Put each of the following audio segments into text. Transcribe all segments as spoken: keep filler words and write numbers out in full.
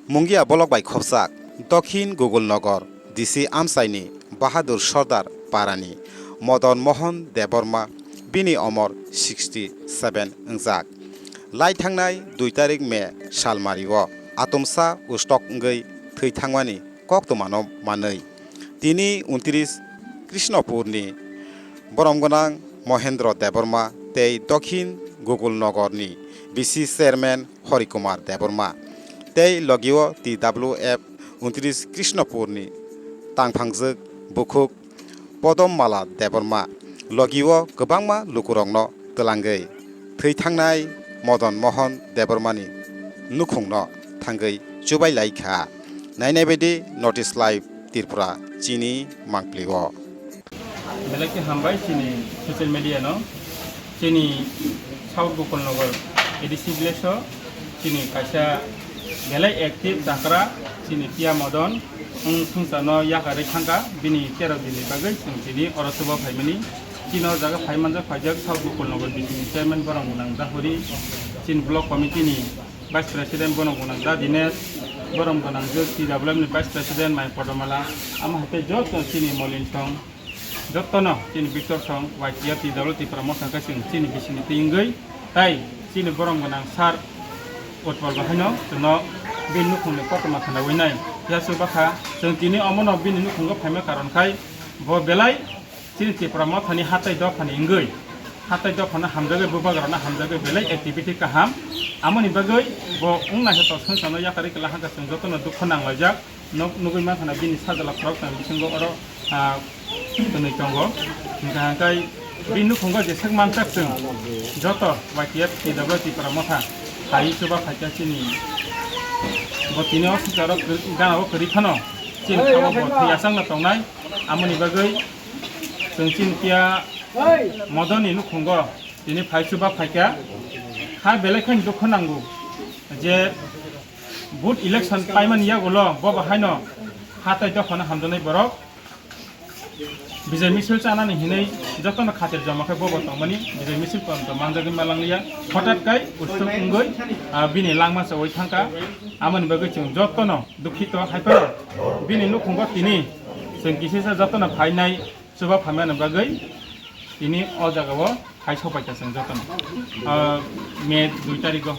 Mungia bolok bai khopjak, Dokhin Gogolnogor D C amchaini Bahadur Sordar parani Modan Mohan Debbarma, bini omor sixty seven wngjak. Lai thangnai dui tarik May salmario atomsa ustok wngwi thwi thangmani koktwmano manwi. Tini untris Krishnopurni borom gwnang Mohendro Debbarma tei Dokhin Gogolnogorni B C chairman Hori Kumar Debbarma tei logio T W F untris Krishnopurni tangphangjwk bukhuk Podom Mala Debbarma logio kwbangma lukurokno twlangwi thwi thangnai Modan Mohan Debbarmani nukhungno thangwi chubai lai kha. Nainai baidi North East Live Tripura chini mangpli o. Belai khe hambai chini social media no. Chini South Gokul Nagar A D C village o chini kaisa belai active chakra chini Tia Modan wng thwngsa no yakarwi thangkha, bini tero din ni bagwi chwng chini oro chuba phaimani. Chini o jaga phai manjak phaijak South Gokul Nagar B C ni chairman borom gwnang Dahuri, chini block committee ni vice president borom gwnang Da Dinesh, borom gwnang jwk T W F ni vice president Mai Podomala, amo hai khe joto chini Molin Song, jotono chini Victor Song, Y T F T W Tipra Motha khe chwng chini bisingni twi wngwi, tai chini borom gwnang sir Utpal bahaino chwngno bini nukhungni kotorma khwnawi nai. Phiya chuba kha, chwng tini omono bini nukhungo phaima karon khai bo belai chini Tipra Mothani hatai dophani wngwi, hatai dophano hamjagwi, bubagrano hamjagwi belai activity kaham. Amoni bagwi bo wngna khe tok song sano yakarwi kwlai hakha chwng jotono dukho nanglaijak. Nok nugwi mankha na bini sajla khorok tang bisingo oro, ah, twnwi tongo. Hwnkha hwnkhe bini nukhungo jeswk mansak chwng joto Y T F T W Tipra Motha hai chuba phaikha chini bo tini o swngcharo gana o kwrwi phano chini khabo bo thwi yachangno tongnai. Amoni bagwi chwng chini Tia Modonni nukhungo tini phai chuba phaikha. Ha belai kheno dukho nango je vote election paimani yagulo bo bahaino hatai dophano hamjaknai borok Bijay misil chanani hinwi jotono khatir joma khe bobo tongmani, Bijay misil poronto manjagwi malangliya. Hothat kai usuk wngwi, ah, bini langma chawi thangkha. Amoni bagwi chwng jotono dukhito, haiphano bini nukhungo tini chwng kisisa jotono phainai chuba phaimani bagwi tini o jagao hai sopaikha chwng jotono. Ah, May dui tarikgo,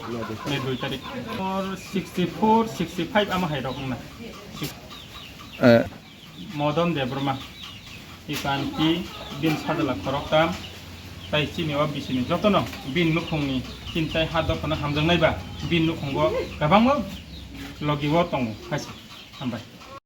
May dui tarik. Or sixty four, sixty five amo hai rok wngna. Eh, Modon Debbarma, Ipanti, bini sajla khoroktham, tai chini o bisini jotono bini nukhungni chini tai ha dophano hamjaknai ba bini nukhungo kwbangma logi o tongo, hai se. Hambai.